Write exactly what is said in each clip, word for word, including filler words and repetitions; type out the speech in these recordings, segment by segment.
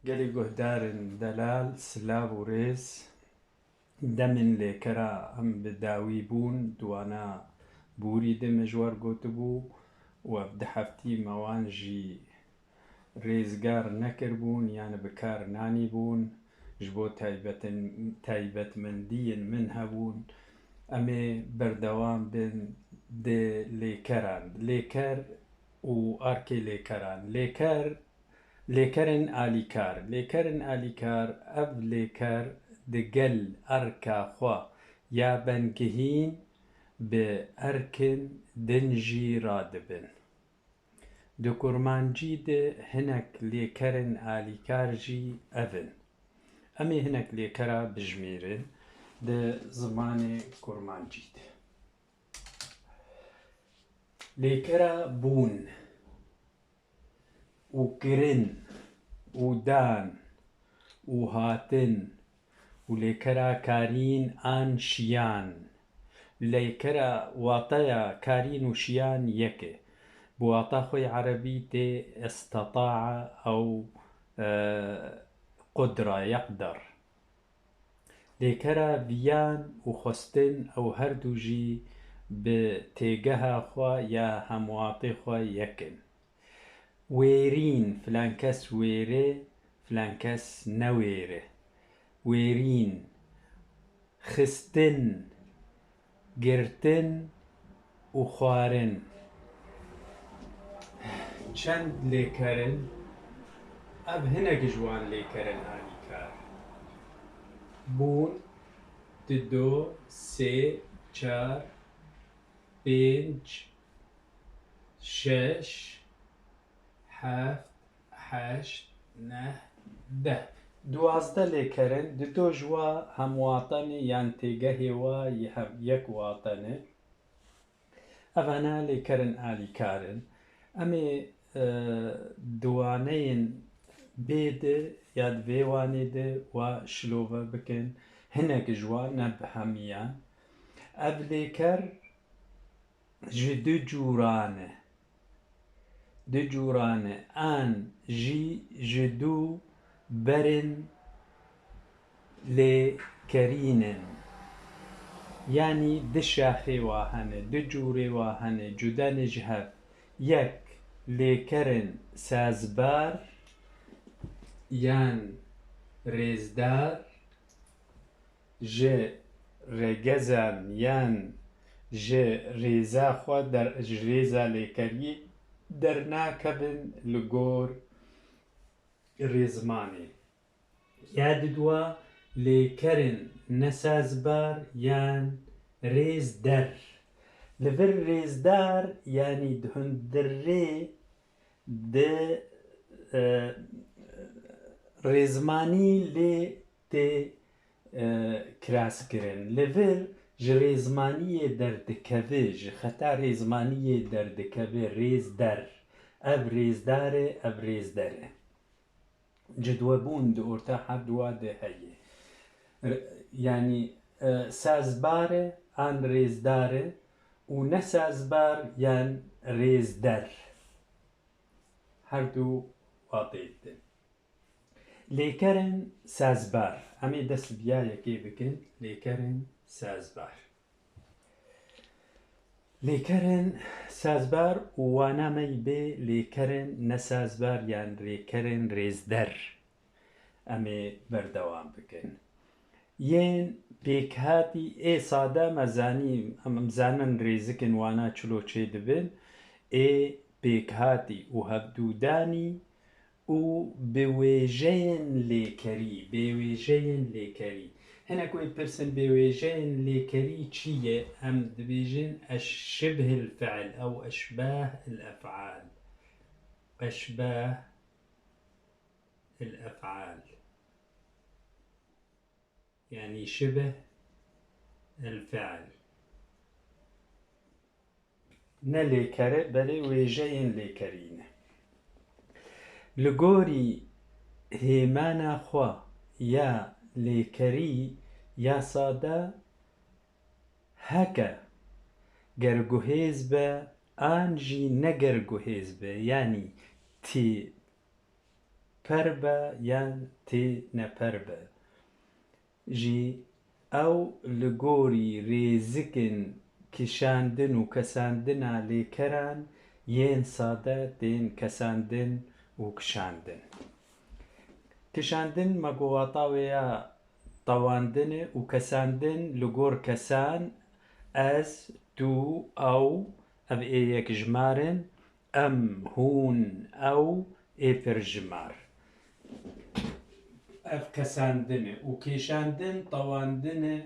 Gelî guhdarên delal, silav û rêz. Demên lêkera em bi dawî bûn, di wana borî de me ji we re gotibû û ev du heftî me wan jî rêzgar nekiribûn, yani bi kar nanîbûn, ji bo taybetin-, taybetmendiyên min hebûn. Em ê berdewam bin di lêkeran. Lêker û arkê lêkeran. Lêker, lêkerên alîkar. Lêkerên alîkar, ev lêker digel erka xwe ya bengihîn bi erkin din jî radibin. Di kurmancî de hinek lêkerên alîkar jî ev in. Em ê hinek lêkera bijmêrin di zimanê kurmancî de. Lêkera bûn û kirin û dan û hatin û lêkera karîn an şiyan. Lêkera, wateya karîn û şiyan yek e. Bi wata xwe yê erebî tê isteta'a ew, e, qudra, yeqder. Lêkera viyan û xwestin, ew her du jî bi têgeha xwe ya hemwatê xwe yek in. Wêrîn, filan kes wêr e, filan kes ne wêr e. Wêrîn, xistin, girtin û xwarin. Çend lêker in? Ev hinek ji wan lêker in alîkar. Bûn, dido, sê, çar, pênc, şeş, heft, heşt, neh, deh. Duwazdeh lêker in, dido ji wa hemwata ne yan têgehê wa yê hem yek wata ne. Evana lêkerên alîkar in. Em ê, e, di waneyên bê de ya di vê wanê de wa şilove bikin. Hinek ji wan, ne bi hemiyan. Ev lêker ji du cûran e. Du cûran e. An jî ji du berên lêkerîn in. Yanî du şaxê wa hene, du cûrê wa hene, cuda ne ji hev. Yek, lêkerên sazbar yan rêzdar, ji regezan yan ji rêza xwe der-, ji rêza lêkeriyê dernakevin li gor rêzmanê. Ya didwa, lêkerên nesazbar yan rêzder. Li vir rêzdar, yanî di hundirê di, e, rêzmanî lê tê, e, kiraskirin. Li vir ji rêzmaniyê derdikeve, ji xeta rêzmaniyê derdikeve rêzder. Ev rêzdar e, ev rêzder e. Cidwebûn di orta her dua de heye. R-, yanî, e, sazbar e an rêzdar e û nesazbar yan rêzder. Her du wateyê didin. Lêkerên sazbar. Em ê dest bi ya yekê bikin. Lêkerên sazbar. Lêkerên sazbar û wana me yî bê lêkerên nesazbar yan lêkerên rêzder. Em ê berdewam bikin. Yên pêkhatî ê sade me zanî, em, em zanin rêzikin wana çilo çêdibin. Ê pêkhatî û hevdûdanî û bi wêjeyên lêkerî, bêwêjeyên lêkerî. Hinek wê pirsin, bêwêjeyên lêkerî çi ye? Em dibêjin eşşibhil fi'l ew eşbah il ef'al. Eşbah il ef'al. Yanî şibh el fi'l. Ne lêkere, belê wêjeyên lêkerî ne. Li gorî hêmana xwe ya lêkerî ya sade heke ger guhêz be an jî ne ger guhêz be, yanî tê per be yan tê neper be jî, ew li gorî rêzikên kişandin û kesandina lêkeran yên sade tên kesandin û kişandin. Kişandin me got wata wê ya tewandin e û kesandin li gor kesan, ez, tu, ew, ev ê yekjimar in, em, hûn, ew, ê pirjimar. Ev kesandin e û kêşandin tewandin e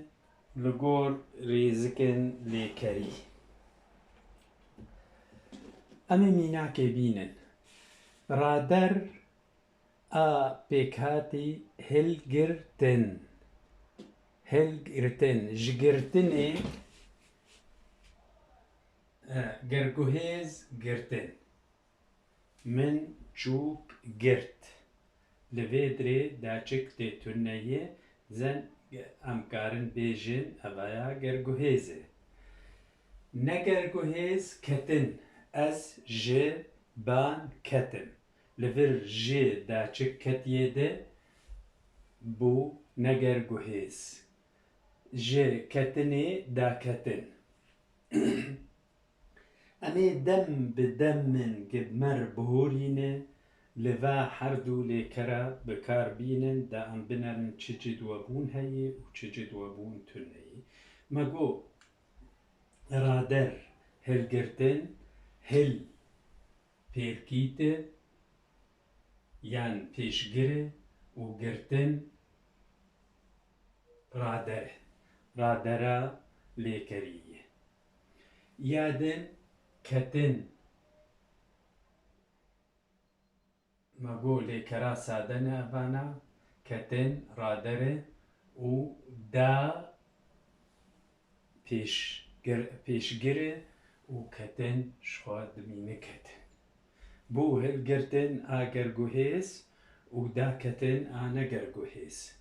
li gor rêzikên lêkerî. Em ê mînakê bînin. Rader a pêkhatî hilgirtin. Hilgirtin. Ji girtinê, e, gerguhêz girtin. Min çûk girt. Li vê dirê daçik tê tuneyê, zen em karin bêjin evaya gerguhêz e. Ne gerguhêz ketin, ez ji ban ketim. Li vir ji daçik ketiye de bû ne gerguhêz. Ji ketinê daketin. Em ê dem bi dem min gi mer bihorîne, li va her du lêkera bi kar bînin, da em binerin çi cidwebûn heye û çi cidwebûn tune ye. Me got, rader hilgirtin, hil pêrkît e yan pêşgir e û girtin rader e. Radera lêkerî ye. Ya din ketin, me got lêkera sade ne evana, ketin, rader e û da pêşgir, pêşgir e û ketin ji xwe dimîne ketin. Bû hilgirtin a gerguhêz û daketin a negerguhêz.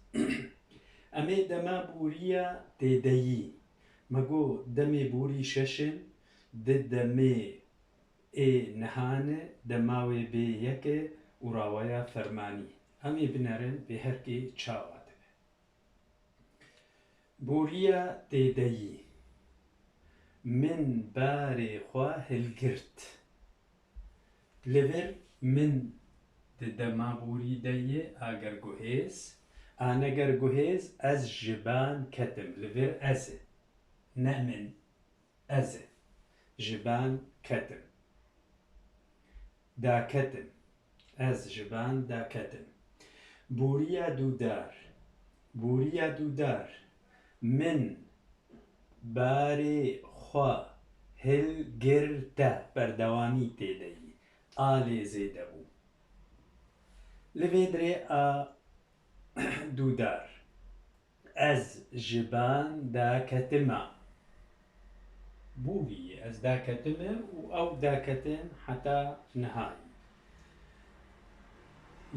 Em ê dema bûriya têdeyî. Me got demê bûrî şeş in, di demê ê niha ne, dema wê bê yek e û raweya fermanî. Em ê binerin bê herkê çawa dibe. Bûriya têdeyî. Min barê xwe hilgirt. Li vir min di dema bûrî de ye a gerguhêz, a negerguhêz ez ji ban ketim. Li vir ez e, ne min. Ez ê ji ban ketim. Daketim. Ez ji ban daketim. Bûriya dûdar. Bûriya dûdar. Min barê xwe hilgirte. Berdewamî tê de yî. A lê zêde bû. Li vê dirê a dûdar. Ez ji ban daketime. Bûrî ez daketime û ew daketin heta nihayî.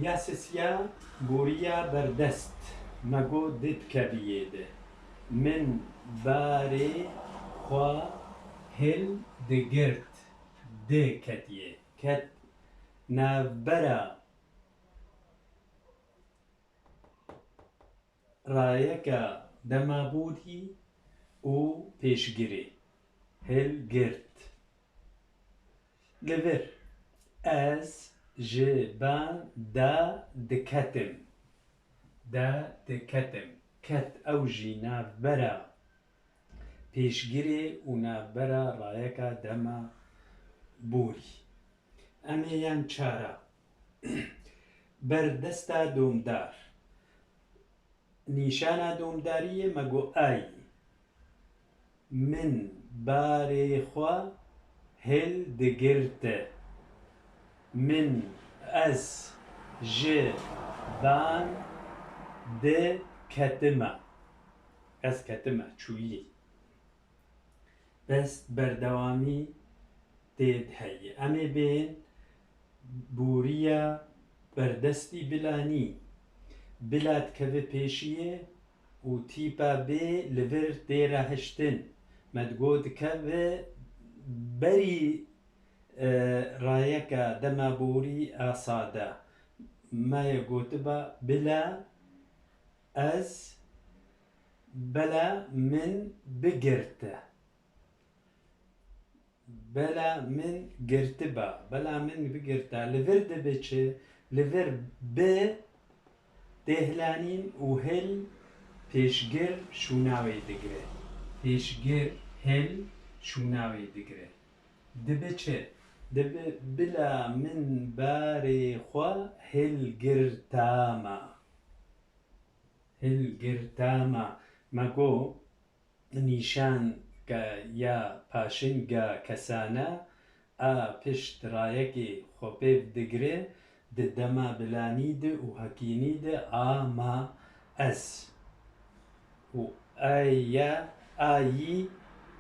Ya sisiya bûriya berdest, me got di dikeviyê de. Min barê xwe hil digirt, di ketiye. Ket navbera rayeka dema bûrî û pêşgirê hilgirt. Li vir ez ji ban da diketim. Da diketim. Ket ew jî navbera pêşgirê û navbera rayeka dema bûrî. Em ê yan çara. Berdesta domdar. Nîşana domdariyê me got ay. Min barê xwe hildigirte. Min, ez, ji ban diketime. Ez ketime, çûyî. Bes berdewamî tê de heye. Em ê bên bûriya berdestî bilanî. Bila dikeve pêşiyê û tîpa bê li vir tê rahiştin. Me digot dikeve berî, e, rayeka dema borî a sade. me ye gotiba bila ez, bela min bigirte. Bela min girtiba. Bela min bigirta. Li vir dibe çi? Li vir bi têhlanîn û hil pêşgir şûna wê digire. Pêşgir hil şûna wê digire. Dibe çi? Dibe bila min barê xwe hilgirtama. Hilgirtama. Me got nîşanka ya paşinga kesane a pişt rayekê xwe pêv digire, di dema bilanî de û hekînî de a ma ez. Û aya, a yî,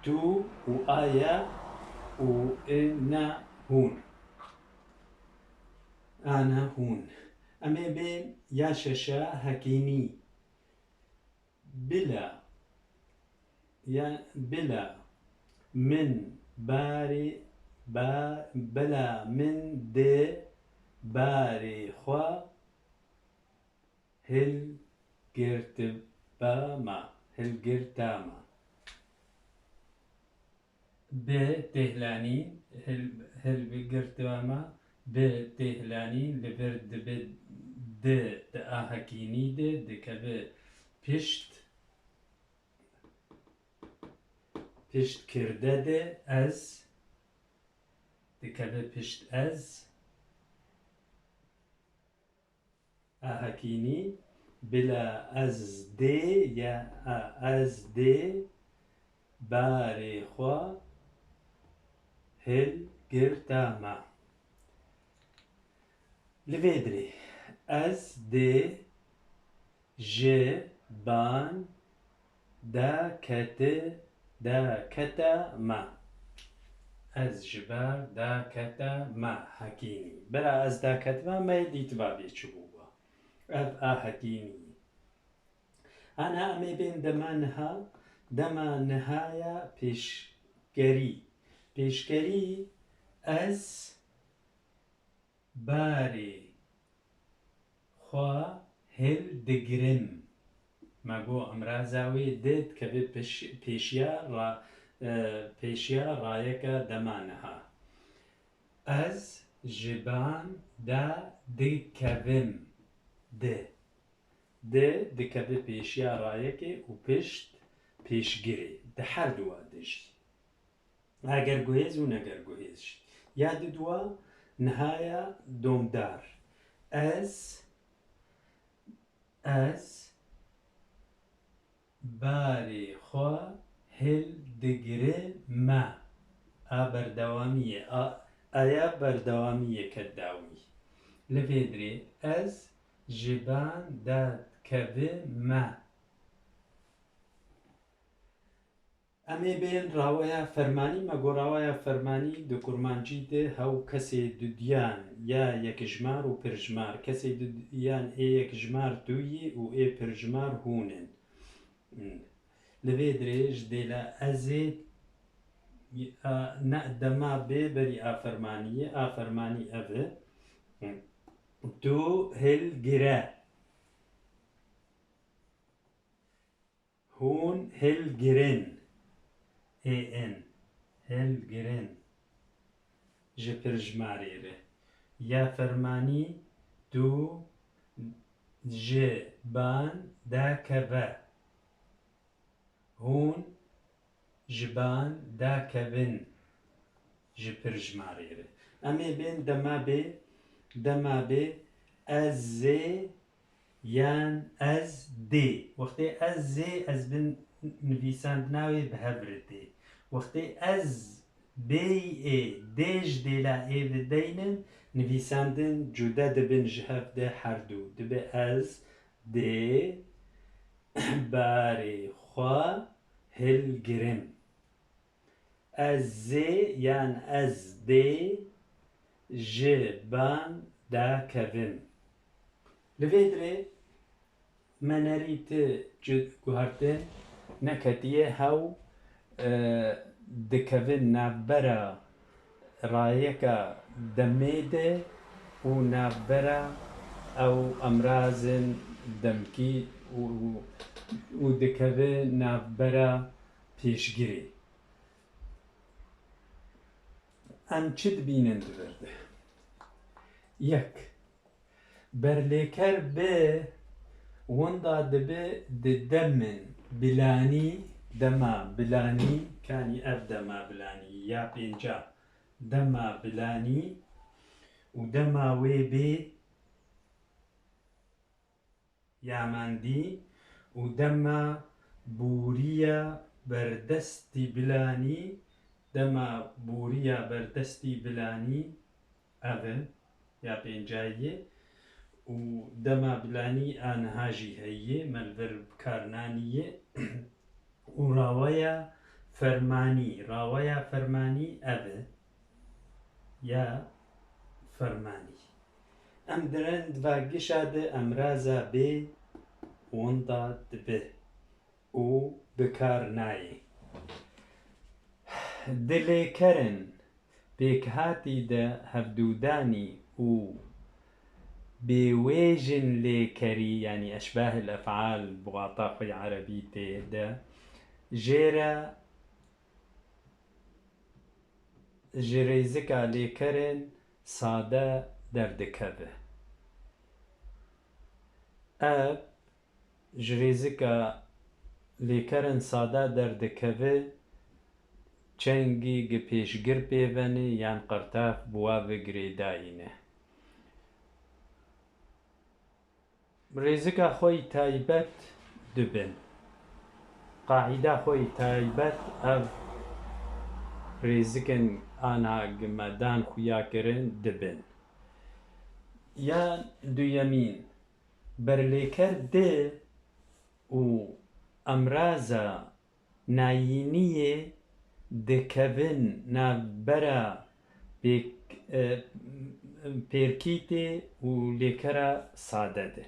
tu û aya û ina hûn. Ana hûn. Em ê bên ya şeşa hekînî. Bila, ya bila min barê, ba, bila min dê barê xwe hilgirtibama, hilgirtama. Bi têhlanî hil, hilbigirtibama, bi têhlanî li vir dibe di, di a hekînî de dikeve pişt, pişt kirde de ez, dikeve pişt ez. A hekînî, bila ez dê ya a ez dê barê xwe hilgirtama. Li vê dirê ez dê ji ban daketi, daketa me. Ez ji ber daketa me hekînî. Bira ez daketime me dîtiba bê çi bûba. Ev a hekînî. Ana em ê bên dema niha, dema nihaya pêşgerî. Pêşgerî ez barê xwe hildigirim. Me got emraza wê dê dikeve pêş-, pêşiya ra-, e, pêşiya rayeke dema niha. Ez ji ban de dikevim. Di. Di dikeve pêşiya rayekê û pişt pêşgirê. Di her duwa de jî. Eger guhêz û neger guhêz jî. Ya diduwa nihaya domdar. Ez, ez barê xwe hildigirime. A berdewamî ye. A, aya berdewamî ye ke dawî. Li vê dirê ez ji ban de dikevime. Em ê bên rawaya fermanî. Me got rawaya fermanî di kurmancî de hew kesê dudiyan ya yekjimar û pirjimar, kesê dudiyan ê yekjimar tu yî û ê pirjimar hûn in. Li vê dirê ji dêla ezê, a, ne dema bê berî a fermanî ye, a fermanî ev e. Tu hilgire. Hûn hilgirin. Ê in. Hilgirin. Ji pirjimarê re. Ya fermanî tu ji ban dakeve. Hûn ji ban dakevin ji pirjimarê re. Em ê bên dema bê, dema bê ez zê yan ez dê. Wextê ez zê ez bin nivîsandina wê bi hev re tê. Wextê ez bêyî ê dê ji dêla ê ve deynin, nivîsandin cude dibin ji hev de her du. Dibe ez dê barê xwe hilgirim. Ez zê yan ez dê ji ban dakevim. Li vê dirê me nerî ti cud guhertin neketiye hew, e, dikevin navbera rayeka demê de û navbera Ew emrazên demkî û, û, û dikeve navbera pêşgirê. Em çi dibînin di vir de? Yek, berlêker bi winda dibe di demên bilanî, dema bilanî, kanî ev dema bilanî ya pênca dema bilanî û dema wê bê ya mendî û dema bûriya berdestî bilanî, dema bûriya berdestî bilanî ev e, ya pêncayî ye û dema bilanî a niha jî heye, me li vir bi kar nanî ye û raweya fermanî, raweya fermanî ev e, ya fermanî. Em di rend va gişa de emraza bê winda dibe û bi kar nayê. Di lêkerên pêkhatî de hevdûdanî û bêwêjên lêkerî, yanî eşbahil efal bi wata xwe yê erebî tê de, jê re ji rêzika lêkerên sade derdikeve. Ev ji rêzika lêkerên sade derdikeve, çengî gi pêşgir pêvenê yan qertaf bi wa ve girêdayî ne. Rêzika xwe yî taybet dibin. Qaîda xwe yî taybet ev rêzikên ana gi me dan xuya kirin dibin. Ya duyemîn, berlêker di û emraza nayîniyê dikevin navbera pêk-, e, pêrkîtê û lêkera sade de.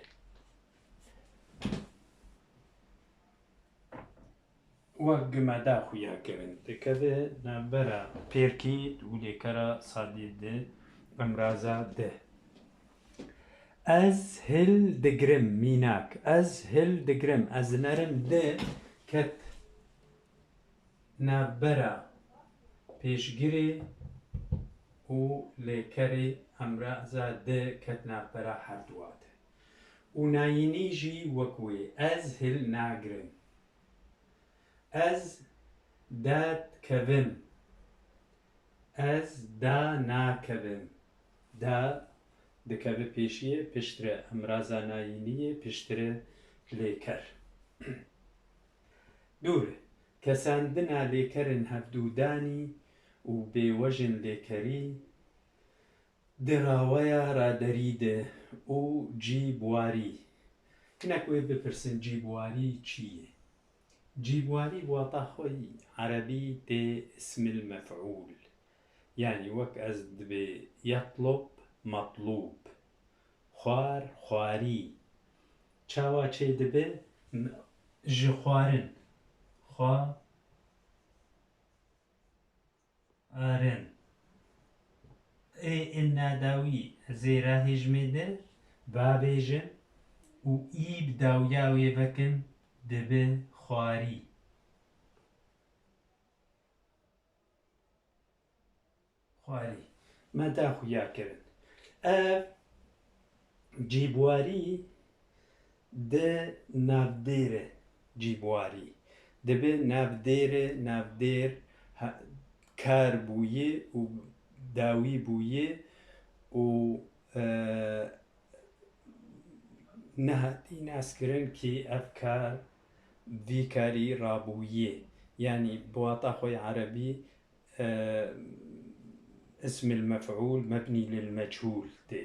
Wek gi me da xuya kirin, dikeve navbera pêrkît û lêkera sadî di emraza di. Ez hil digrim, mînak. Ez hil digrim, ez nerim di ket navbera pêşgirê û lêkerê, emraza di ket navbera herduwa de. Û nayînî jî wek wê, ez hil nagrim. Ez dadkevim. Ez da nakevim. Da dikeve pêşiyê, piştre emraza nayîniyê, piştre lêker. Dûr, kesandina lêkerên hevdûdanî û bêwejên lêkerî, di raweya raderî de û cîbwarî. Hinek wê bipirsin, cîbwarî çi ye? Cîbwarî wata xwe yî erebî tê ismil mef'ûl. Yanî wek ez dibê yetlob, metlûb. Xwar, xwarî. Çawa çêdibe? M-, ji xwarin. Xwa-, rin. Ê, in nadawî ez ê rahêjimê de vabêjim û î bi dawiya wê vekim, dibe xwarî. Xwarî. Me da xuya kirin. Ev cîbwarî di navdêr e, cîbwarî. Dibe navdêr e, navdêr ha-, kar bûye û dawî bûye û, e, nehatî naskirin kî ev kar, vî karî rabûye. Yanî bi wata xwe yê erebî, e, ismil mef'ûl mebnî lil meçhûl tê.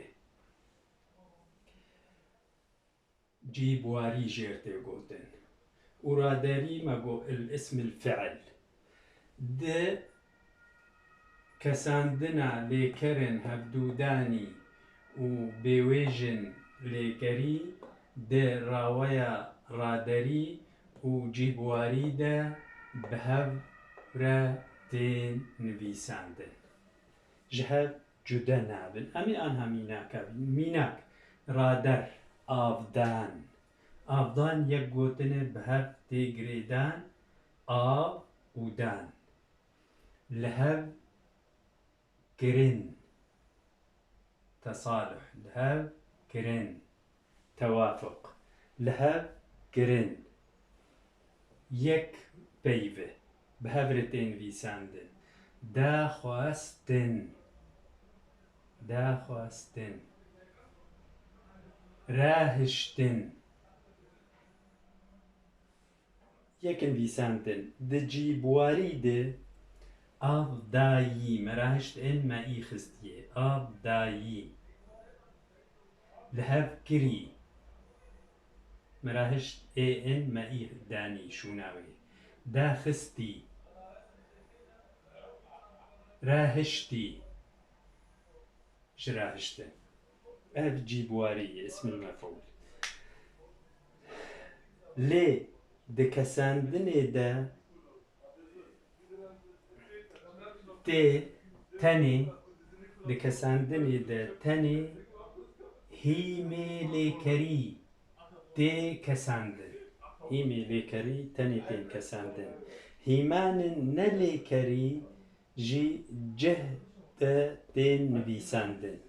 Cîbwarî jêr tê gotin. Û raderî me got il ismil fi'l. Di kesandina lêkerên hevdûdanî û bêwêjên lêkerî di raweya raderî û cîbwarî de bi hev re tên nivîsandin. Ji hev cude nabin. Em ê anha mînaka bînin. Mînak, Rader, avdan. Avdan yek gotin e bi hev tê girêdan, av û dan. Li hev kirin. Tesaluh, li hev kirin. Tewafuq, li hev kirin. Yek peyve, bi hev re tê nivîsandin. Daxwestin. Daxwestin. Rahiştin. Yek nivîsandin. Di cîbwarî de av dayî, me rahişt in me î xistiyê. Av dayî. Li hev kirî. Me rahişt ê in me î danî şûna wê. Daxistî. Rahiştî. Ji rahiştin. Ev cîbwarî ye, ismil mefûl. Lê di kesandinê de tê tenê, di kesandinê de tenê hîmê lêkerî tê kesandin. Hîmê lêkerî tenê tên kesandin. Hîmanên ne lêkerî jî cih de tên nivîsandin.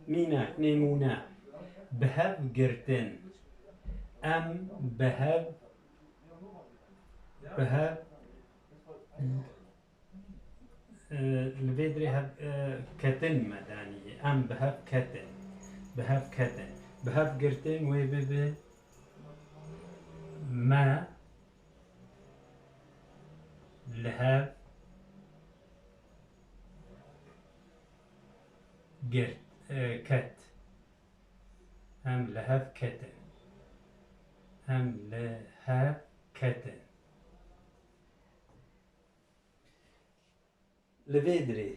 Mînak, nêmûne, bi hev girtin. Em bi hev, bi hev, e, li vê dirê hev, e, ketin me danî. Em bi hev ketin. Bi hev ketin. Bi hev girtin wê bibe me li hev girt, e, ket. Em li hev ketin. Em li hev ketin. Li vê dirê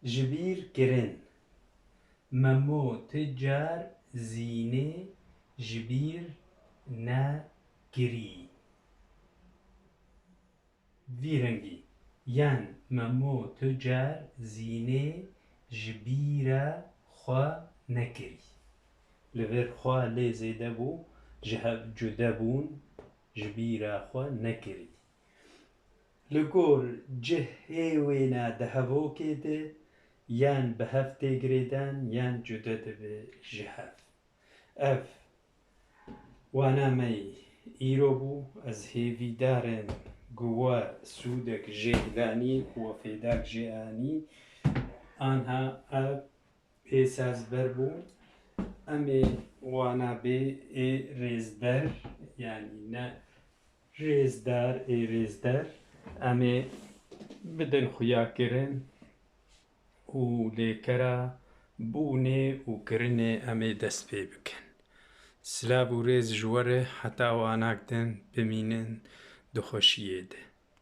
ji bîr kirin. Memo tu car Zînê ji bîr nekirî. Vî rengî, yan Memo tu car Zînê ji bîra xwe nekirî. Li vir xwe lê zêde bû, ji hev cude bûn, ji bîra xwe nekirî. Li gor cihê wêna di hevokê de yan bi hev tê girêdan yan cude dibe ji hev. Ev wana me yî îro bû. Ez hêvîdar im ku we sûdek jê danî, ku we fêdak jê anî. Anha ev ê sazber bû. Em ê wana bê ê rêzder, yanî ne rêzdar, ê rêzder, em ê bidin xuyakirin û lêkera bûnê û kirinê em ê dest pê bikin. Silav û rêz ji we re, heta wanak din bimînin di xweşiyê de.